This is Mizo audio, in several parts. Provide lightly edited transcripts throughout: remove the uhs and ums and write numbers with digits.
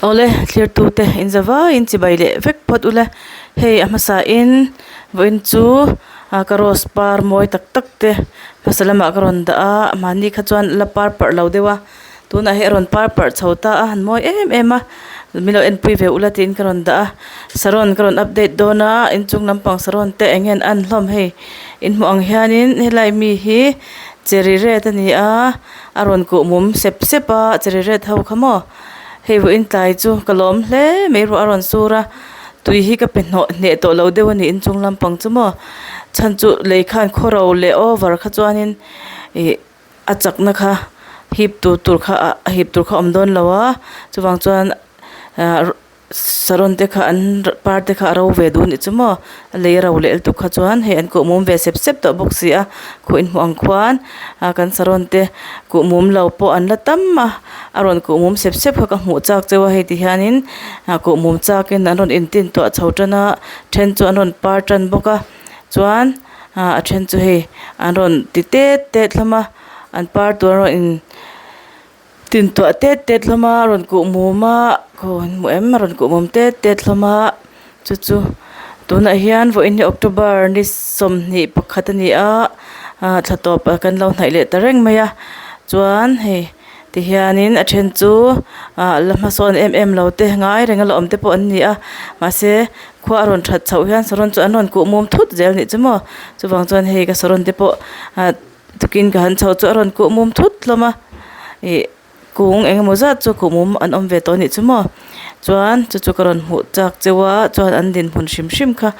Awle thlirtute in zavaiin chibai leh vek phawt ula hei a hmasa in vawiin chu ah ka rose par mawi tak tak te hmasa lamah ka rawn dah a mahni kha chuan la par parh lo deuh a tunah hian a rawn par parh chho ta a han mawi em em a min lo enpui ve ula tiin ka rawn dah a saron ka rawn update dawn a inchung lampang saron te eng nge an an hlawm hei in hmuh ang hianin helai mi hi cherry red a ni a. A rawn kuh mum sep sep a cherry red ho kha maw hei vawiin tlai chu ka lawm hle mai ruah a rawn sur a tui hi ka pe hnawh hneh tawh lo deuh a ni inchung lampang chu maw chhan chu lei khan khawro leh over kha chuanin ih a chakna kha hip tur tur kha ah hip tur kha a awm dawn lo a chuvang chuan ah. Saron te kha an par te kha a ro ve duh anih chu maw a lei a ro leh lutuk kha chuan hei an kuh mum ve sep sep tawh bawk si a khuh inhmuh ang khuan ah kan saron te kuh mum lo pawh an la tam a a rawn kuh mum sep sep kha ka hmuh chak cheu a hei ti hianin ah kuh mum chakin an rawn intin tuah chho tan a then chu an rawn par tan bawk a chuan ah a then chu hei an rawn ti tet tet hlawm a an par tur an rawn in. Tintuah tet tet hlawm a rawn kuh mum a khaw an hmu em a rawn kuh mum tet tet hlawm a chu chu tunah hian vawiin hi october ni 21 a ni a ah thla tawp kan lo hnaih leh ta reng mai a chuan hei tihianin a then chu ah la hmasawn em em lo te ngai reng a la awm te pawh an ni a mahse khua a rawn that chhoh hian saron chu an rawn kuh mum thut zel a nih chu maw chuvang chuan hei ka saron te pawh ah. Tukin ka han chho chu a rawn kuh mum thut hlawm a ih kung eng emaw zat chu kuh mum an awm ve tawh a nih chu maw chuan chu chu ka rawn hmuh chak cheu a chuan an dinhmun hrim hrim kha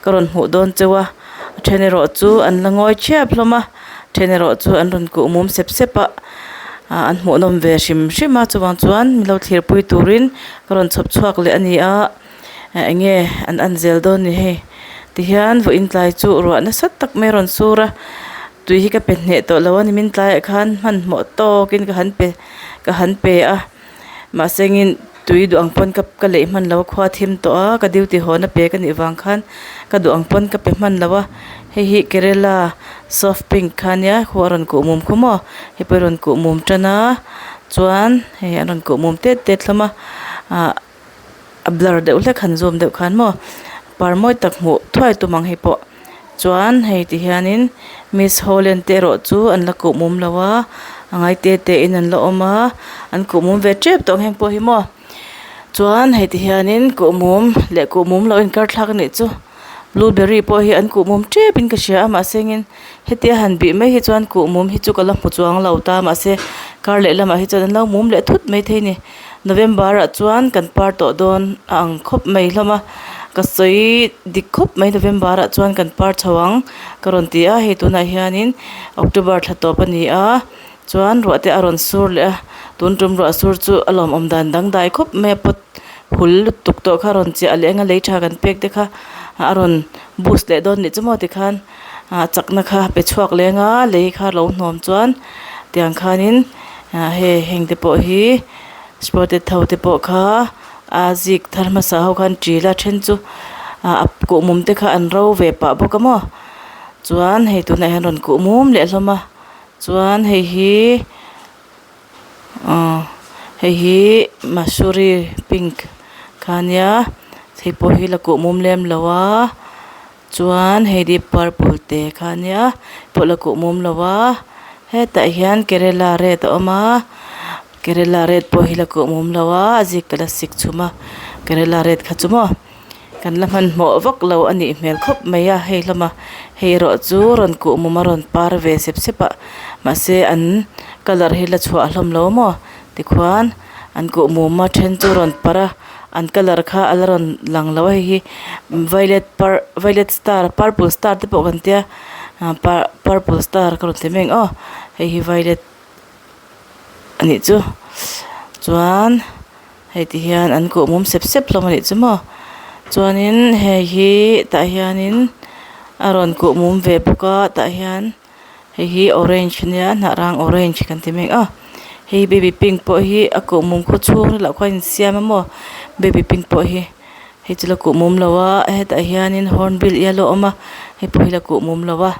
ka rawn hmuh dawn cheu a a then erawh chu an la ngawi thiap hlawm a then erawh chu an rawn kuh mum sep sep a ah an hmuh nawm ve hrim hrim a chuvang chuan min lo thlir pui turin ka rawn chhawp chhuak leh a ni a eng nge an an zel dawn ni hei tihian vawiin tlai chu ruah nasa tak mai a rawn sur a tui hi ka pe hneh tawh lo a nimin tlaiah khan hmanhmawh tawkin ka han pe ka han pe a mahse engin tui duh ang pawn ka ka leih hman lo a khua thim tawh a ka duty haw na pe ka nih vang khan ka duh ang pawn ka pe hman lo a hei hi kerela soft pink kha ania khu a rawn kuh mum khu maw hei pawh hi a rawn kuh mum tan a chuan hei an rawn kuh mum tet tet hlawm a ah. A blur deuh hlek han zoom deuh khan maw par mawi tak hmuh thuai tum ang hei pawh chuan hei ti hianin miss holland te erawh chu an la kuh mum lo a a ngai te te in an la awm a an kuh mum ve tep tawh ang heng pawh hi maw chuan hei ti hianin kuh mum leh kuh mum loh a inkar thlak a nih chu blueberry pawh hi an kuh mum tep in ka hria a mahse engin hetia han bih mai hi chuan kuh mum hi chu ka la hmu chuang lo ta mahse kar leh lamah hi chuan an lo mum leh thut maithei a ni. November ah chuan kan par tawh dawn a ang khawp mai hlawm a ka sawi dik khawp mai November ah chuan kan par chho ang ka rawn ti a hei tunah hianin October thla tawp a ni a chuan ruah te a rawn sur leh a tun tum ruah sur chu a lawmawm dan dangdai khawp mai a pot hul lutuk tawh kha a rawn chiah leh ang a lei tha kan pek te kha a rawn boost leh dawn nih chu maw tikhan ah chakna kha pe chhuak leh ang a lei kha lo hnawm chuan tiang khanin. Ah hei heng te pawh hi spotted ho te pawh kha a zik thar hmasa ho khan ṭil a then chu ah a kuhmum te kha an ro ve pah bawk a maw chuan hei tunah hian rawn kuhmum leh hlawm a chuan hei hi ah hei hi mahsuri pink kha ania hei pawh hi la kuhmum lem lo a. Chuan hei deep purple te kha ania pawh la kuh mum lo a hetah hian kerela red a awm a kerela red pawh hi la kuh mum lo a a zik ka la sik chhum a kerela red kha chu maw kan la hmanhmawh vak lo a nih hmel khawp mai a hei hlawm a hei erawh chu rawn kuh mum a rawn par ve sep sep a mahse an colour hi la chhuah hlawm lo maw tikhuan an kuh mum a then chu rawn parh a. An colour kha a la rawn lang lo a hei hi violet par violet star purple star te pawh kan tia ah purple star ka rawn ti mai ang aw hei hi violet a nih chu chuan hei ti hian an kuh mum sep sep hlawm a nih chu maw chuanin hei hi tah hianin a rawn kuh mum ve bawk a tah hian. Hei hi orange ania hnah rang orange kan ti mek a hei baby pink pawh hi a kuhmum khaw chhung rilh ah khuan a insiam a maw baby pink pawh hi hei chu la kuhmum lo a hetah hianin hornbill yellow a awm a hei pawh hi la kuhmum lo a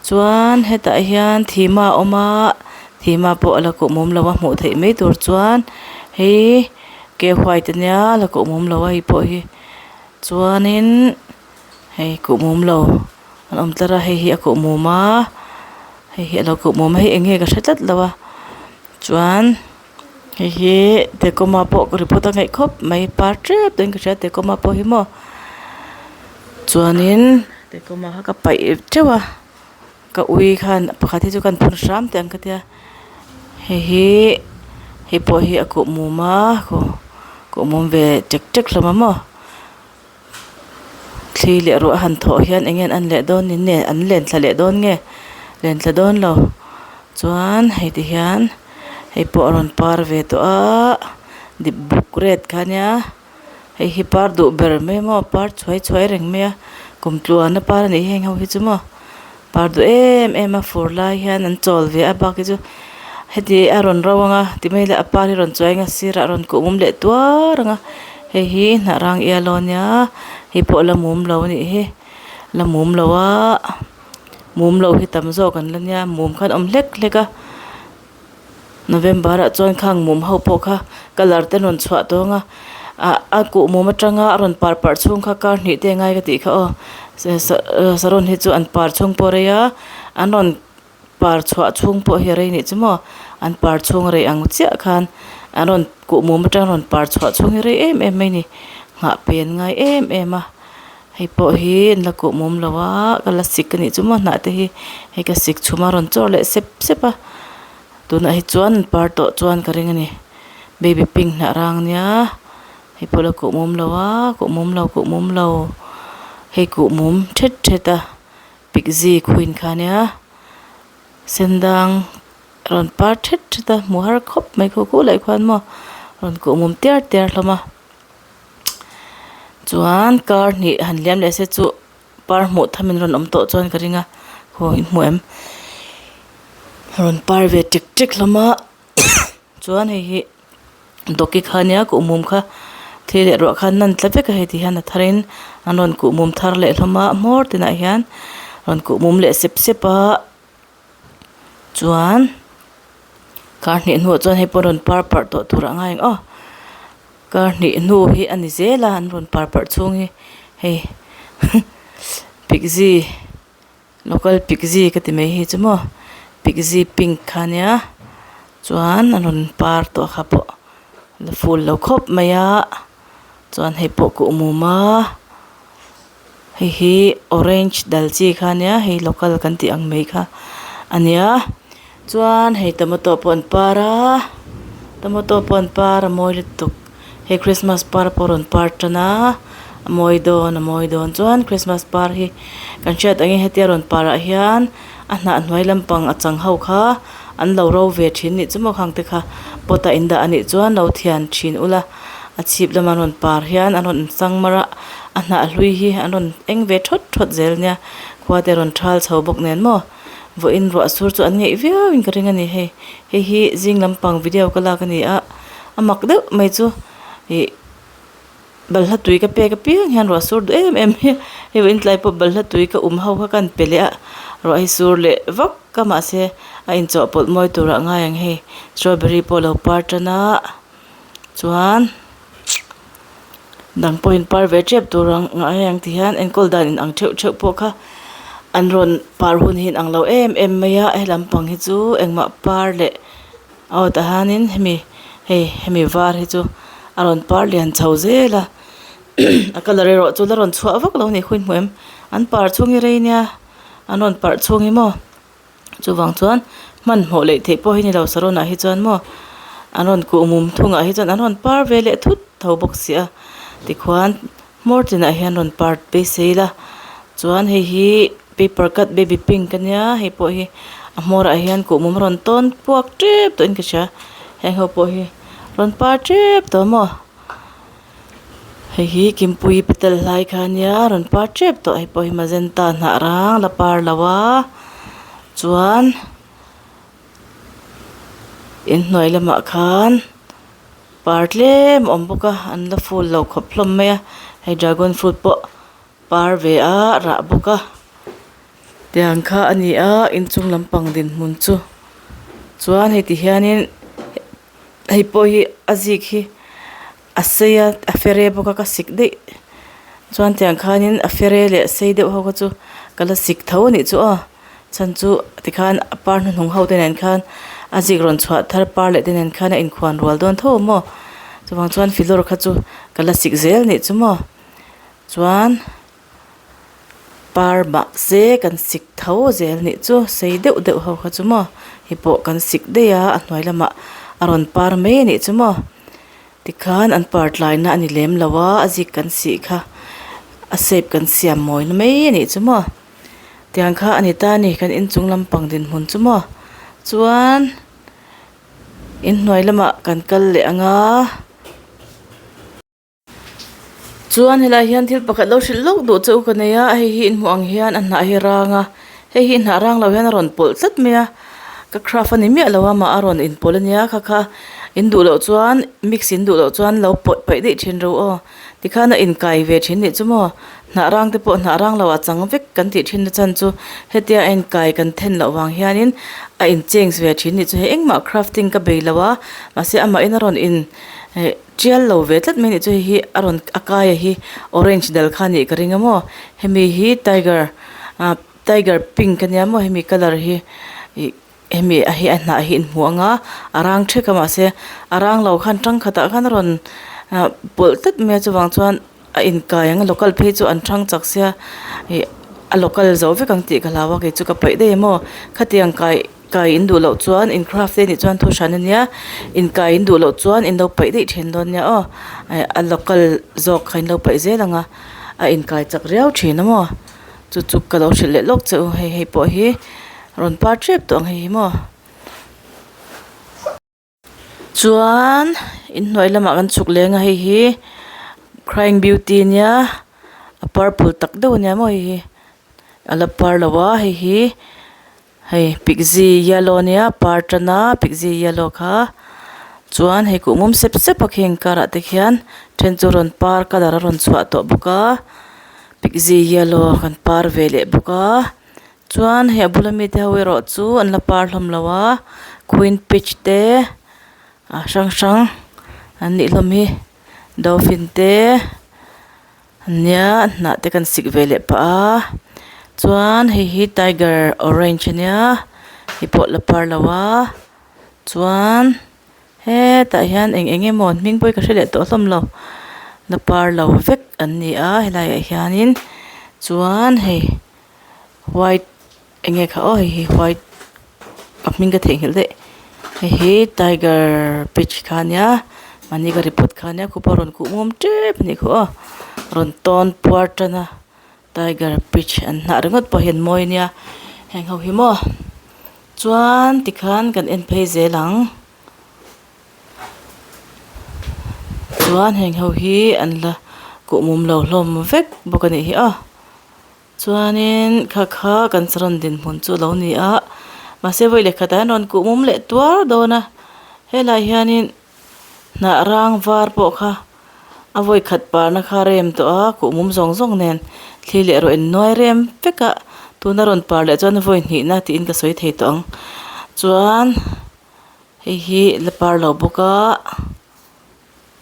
chuan hetah hian thima a awm a thima pawh a la kuhmum lo a hmuh theih mai tur chuan hei. K white ania la kuhmum lo a hei pawh hi chuanin hei kuhmum lo an awm tlar a hei hi a kuhmum a hei hi alo kuhmum a hei eng nge ka hre tlat lo a chuan hei hi tecoma pawh report a ngeih khawp mai par tep tawhin ka hria tecoma pawh hi maw chuanin tecoma kha ka paih teuh a ka ui khan pakhat hi chu kan phun hram teh ang ka tia hei hi hei pawh hi a kuhmum a kuhmum ve tek tek hlawm a maw thli leh ruah a han thawh hian eng nge an leh dawn ni nge an len thla leh dawn nge len thla dawn lo chuan hei ti hian hei pawh a rawn par ve tawh a dip buk red kha ania. Hei hi par duh ber mai maw par chhuai chhuai reng mai a kum tluan a par a nih heng ho hi chu maw par duh em em a fur lai hian an chawl ve a bak hi chu heti a rawn ro ang a ti mai ila a par hi rawn chuai ang a sirah a rawn kuh mum leh tuar ang a hei hi hnah rang yellow a nia hei pawh la mum lo a nih hi la mum lo a mum lo hi tam zawk an la nia mum khan awm hlek hlek a. November ah chuan khang mum ho pawh kha colour te an rawn chhuah tawng a ah a kuh mum atanga a rawn par parh chhung kha kar hnih te a ngai ka tih kha aw saron hi chu an par chhung pawh a rei a an rawn par chhuah chhung pawh hi a rei nih chu maw an par chhung a rei ang chiah khan an rawn kuh mum atanga rawn par chhuah chhung hi a rei em em mai a ni nghah pen ngai em em a. Hei pawh hi an la kuh mum lo a ka la sik a nih chu maw hnah te hi hei ka sik chhum a rawn chawr leh sep sep a tunah hi chuan an par tawh chuan ka ring a ni baby pink hnah rang a nia hei pawh la kuh mum lo a kuh mum lo kuh mum lo hei kuh mum thet thet a pikzi queen kha a nia sen dang rawn par thet thet a hmuh har khawp mai khaw khuh lai khuan maw rawn kuh mum tiar tiar hlawm a. Chuan kar hnih han liam leh se chu par hmuh tham in rawn awm tawh chuan ka ring a khaw in hmu em rawn par ve tek tek hlawm a chuan hei hi dawki kha ania kuhmum kha thil leh ruah khan nan tla vek a hei ti hian a thar in an rawn kuhmum thar leh hlawm a hmawr tinah hian rawn kuhmum leh sep sep a. Chuan kar hnih hnuah chuan hei pawh rawn par parh tawh tur a ngai ang aw kar hnih hnu hi a ni zel a an rawn par parh chhung hi hei pikzi local pikzi ka ti mai hi chu maw pikzi pink kha ania chuan a rawn par tawh kha pawh la ful lo khawp mai a chuan hei pawh kuhmum a. Hei hi orange dal chi kha ania hei local kan tih ang mai kha ania chuan hei tomato pawh an par a tomato pawh an par a mawi lutuk hei christmas par pawh a rawn par tan a a mawi dawn a mawi dawn chuan christmas par hi kan hriat angin hetia rawn par ah hian a hnah hnuai lampang a chang ho kha an lo ro ve thin nih chu maw khang te kha pot ah in dah anih chuan lo thian thin ula. A chhip lama rawn par hian an rawn chang mar a a hnah hlui hi an rawn eng ve thawt thawt zel nia khua te rawn thal chho bawk nen maw vawiin ruah sur chu an ngeih viau in ka ring a ni hei hei hi zing lampang video ka lak a ni a a mak deuh mai chu ih balhla tui ka pek apiang hian ruah sur duh em em hi hei vawiin tlai pawh balhla tui ka um ho kha ka han pe leh a ruah hi sur leh vak a mahse a inchawhpawlh mawi turah a ngai ang hei strawberry pawh a lo par tan a. Chuan dang pawhin par ve tep tur ang ngai ang ti hian enkawl dan in ang theuh theuh pawh kha an rawn par hun hi inang lo em em mai a he lampang hi chu engmah par leh aw tah hianin hemi hei hemi var hi chu a rawn par lian chho zel a a colour erawh chu la rawn chhuah vak lo a ni khawi hmuh em an par chhung hi rei nia an rawn parh chhung hi maw. Chuvang chuan hmanhmawh leh theih pawh hi ni lo saron ah hi chuan maw an rawn kuh mum thungah hi chuan an rawn par ve leh thut tho bawk si a tikhuan hmawr tinah hian rawn par beisei ila chuan hei hi paper cut baby pink ania hei pawh hi a hmawr ah hian kuh mum a rawn tawn puak tep tawh in ka hria heng ho pawh hi rawn par tep tawh maw. Hei hi Kimpuii petal hlai kha ania rawn par tep tawh hei pawh hi magenta hnah rang la par lo a chuan inhnuai lamah khan par tlem a awm bawk a an la ful lo khawp hlawm mai a hei dragon fruit pawh par ve a rah bawk a tiang kha a ni a inchung lampang dinhmun chu chuan hei ti hianin. Hei pawh hi a zik hi. A sei a a fere bawk a ka sik daih chuan tiang khanin a fere leh sei deuh ho kha chu ka la sik tho a nih chu aw chhan chu tikhan a par hnuhnung ho te nen khan a zik rawn chhuah thar par leh te nen khan a inkhuan rual dawn tho a maw chuvang chuan filawr kha chu ka la sik zel a nih chu maw chuan. Par mahse kan sik tho zel nih chu sei deuh deuh ho kha chu maw hei pawh kan sik daih a a hnuai lamah a rawn par mai a nih chu maw tikhan an par tlai na a ni lem lo a a zik kan sih kha a shape kan siam mawi na mai a nih chu maw tiang kha a ni ta a ni kan inchung lampang dinhmun chu maw chuan inhnuai lamah kan kal leh ang a. Chuan helaiah hian thil pakhat lo hrilh lawk duh che u ka nei a hei hi inhmuh ang hian a hnah hi a rang a hei hi hnah rang lo hian a rawn pawlh tlat mai a ka craft a ni miah lo a mah a rawn inpawlh a nia kha kha in duh loh chuan mix in duh loh chuan lo pawlh paih daih thin ro aw tikhan a inkai ve thin nih chu maw hnah rang te pawh hnah rang lo ah chang vek kan tih thin na chan chu hetia a inkai kan then loh vang hianin a in change ve thin nih chu hei engmah crafting ka bei lo a mahse amahin a rawn in eh. Tial lo ve tlat mai a nih chu hei hi a rawn a kaia hi orange dal kha a nih ka ring a maw hemi hi tiger ah tiger pink ania maw hemi colour hi ih hemi a hi a hnah hi in hmu ang a a rang thek a mahse a rang lo khan tangkhatah khan a rawn ah pawlh tlat mai a chuvang chuan a inkai ang a local phei chu an thang chak sia ih a local zo vek ang tih ka hlau a kei chu ka paih daih a maw khatiang kai. Kai in duh loh chuan in craft te nih chuan thu hran ania in kai in duh loh chuan in lo paih daih thin dawn nia aw eh a local zawk kha in lo paih zel ang a a inkai chak riau thin a maw chu chu ka lo hrilh leh lawk che u hei hei pawh hi rawn par tep tawh ang hei hi maw. Chuan inhnuai lamah kan chhuk leng a hei hi crying beauty ania a purple tak deuh ania maw hei hi a la par lo a hei hi hei pixie yellow ania a par tan a pixie yellow kha chuan hei kuhmum sep sep a khi inkarah te khian then chu rawn par colour a rawn chhuah tawh bawk a pixie yellow kan par ve leh bawk a. Chuan hei a bula mite ho erawh chu an la par hlawm lo a queen peach te ah hrang hrang an nih hlawm hi dolphin te ania hnah te kan sik ve leh pah a chuan hei hi tiger orange ania hei pawh la par lo a chuan hetah hian eng eng emaw an hming pawh hi ka hre leh tawh hlawm lo la par lo vek an ni a helaiah hianin chuan hei. White eng nge kha aw hei hi white a hming ka theihnghilh daih hei hi tiger peach kha ania mahni ka report kha ania khupa rawn kuh muam tep anih kha aw rawn tawn puar tan a tiger peach an hnah ringawt pawh hi an mawi ania heng ho hi maw chuan tikhan kan en phei zel ang chuan heng ho hi an la kuh mum lo hlawm vek bawk anih hi aw. Chuanin kha kha kan saron dinhmun chu a lo ni a mahse vawi leh khatah hian rawn kuh mum leh tuar dawn a helaiah hianin hnah rang var pawh kha a vawi khat parna kha a rem tawh a kuh mum zawng zawng nen thli leh erawh in nuai rem vek a tuna rawn par leh chuan vawi hnihna tiin ka sawi thei tawh ang chuan hei hi la par lo bawk a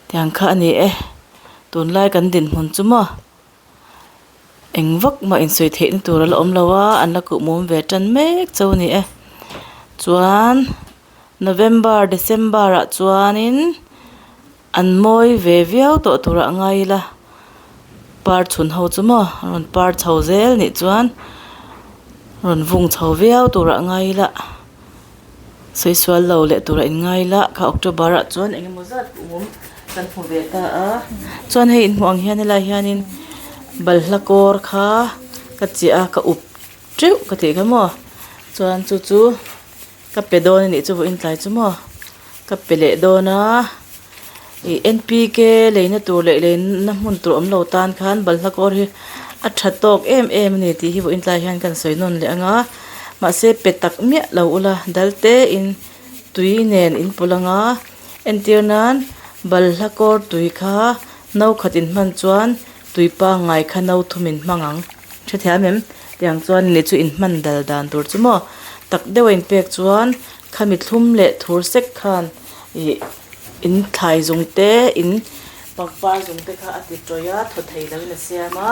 tiang kha a ni e tunlai kan dinhmun chu maw. Eng vak mah insawi theihna tur a la awm lo a an la kuh mum ve tan mek chauh a ni e chuan November December ah chuanin an mawi ve viau tawh turah a ngai ila par chhun ho chu maw a rawn par chho zel nih chuan rawn vung chho viau turah a ngai ila. Sawi sual lo leh tura in ngai la kha October ah chuan eng emaw zat kuhmum kan hmu ve ta a chuan hei inhmuh ang hian helai hianin balhla kawr kha ka chiah a ka up teuh ka tih kha maw chuan chu chu ka pe dawn a nih chu vawiin tlai chu maw ka pe leh dawn a ih N P K leina tur leh leina hmun tur awm lo tan khan balhla kawr hi a tha tawk em em a ni tih hi vawiin tlai hian kan sawi nawn leh ang a mahse pe tak miah lo ula dal te in tui nen in pawlh ang a entir nan balhla kawr tui kha no khat in hman chuan tui pangngai kha no thum in hmang ang hrethiam em tiang chuan ni chu in hman dal dan tur chu maw tak deuh a in pek chuan khami thlum leh thur sek khan ih. In thlai zung te in Pangpar zung te kha a ti tawih a, thaw thei loin a siam a,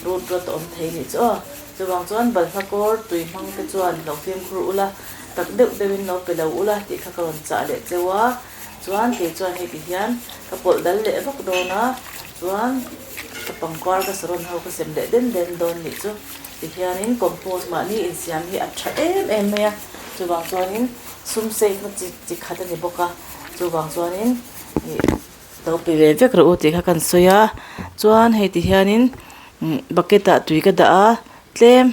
root rot a awm thei anih chu aw. Chuvang chuan balhla kawr tui hmang te chuan lo fimkhur ula, tak deuh deuhin lo pe lo ula tih kha ka rawn chah leh cheu a. Chuan kei chuan hei ti hian ka pawlh dal leh vak dawn a, chuan ka pangpar ka saron ho ka sem leh den den dawn nih chu. Ti hianin compost mahni insiam hi a tha em em mai a, chuvang chuanin sum save na chi chi khat a ni bawk a, chuvang chuanin ih lo pe ve vek rawh u tih kha kan sawi a, chuan hei ti hianin bucket ah tui ka dah a tlem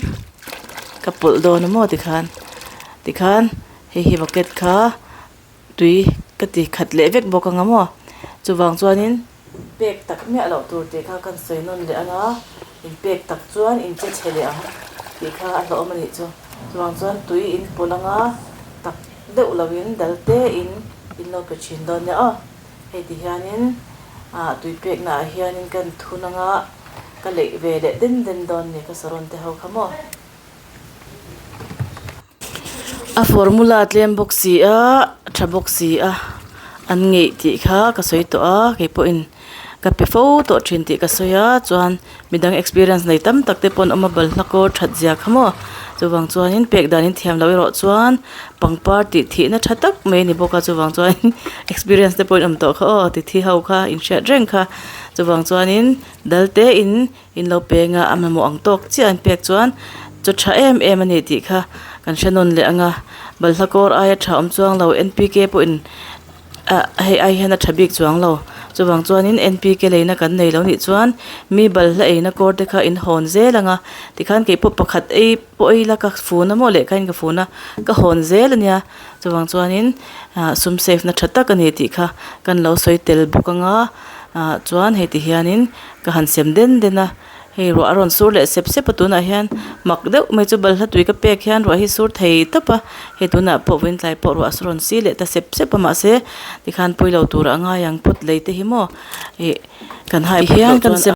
ka pawlh dawn a maw tikhan tikhan hei hi bucket kha tui ka ti khat leh vek bawk ang a maw chuvang chuanin pek tak miah loh tur tih kha kan sawi nawn leh ang a in pek tak chuan in che chhe leh ang tih kha a hlauhawm a nih chu chuvang chuan tui in pawlh ang a tak deuh loin dal te in in lo pe thin dawn nia aw hei ti hianin ah tui pekna ah hianin kan thun ang a ka leih ve leh den den dawn ni ka saron te ho kha maw. A formula tlem bawk si a tha bawk si a an ngeih tih kha ka sawi tawh a kei pawhin ka pe fo tawh thin tih ka sawi a chuan midang experience nei tam tak te pawh an awm a balhla kawr that zia kha maw chuvang chuanin pek danin thiam loh erawh chuan pangpar tih thihna tha tak mai a ni bawk a chuvang chuanin experience te pawh in awm tawh kha aw ti thi ho kha in hriat reng kha chuvang chuanin dal te in In lo peng a, a mamawh ang tawk chiah an pek chuan chaw tha em em a ni tih kha kan hre nawn leh ang a, balhla kawr aia tha awm chuang lo N P K pawhin ah hei ai hian a tha bik chuang lo chuvang chuanin N P K leina kan nei lo nih chuan mi balhla eina kawr te kha in hawn zel ang a tikhan keipawh pakhat ei pawh ei la ka fun a maw lehkha in ka fun a ka hawn zel a nia chuvang chuanin ah sum save na tha tak a ni tih kha kan lo sawi tel bawk ang a ah chuan hei ti hianin. Ka han sem den den a, hei ruah a rawn sur leh sep sep a tunah hian mak deuh mai chu balhla tui ka pek hian ruah hi sur thei tawp a, hei tunah pawh vawiin tlai pawh ruah a rawn si leh ta sep sep a mahse tikhan pawilo turah a ngai ang phawt lei te hi maw ih kan hai hian kan sem.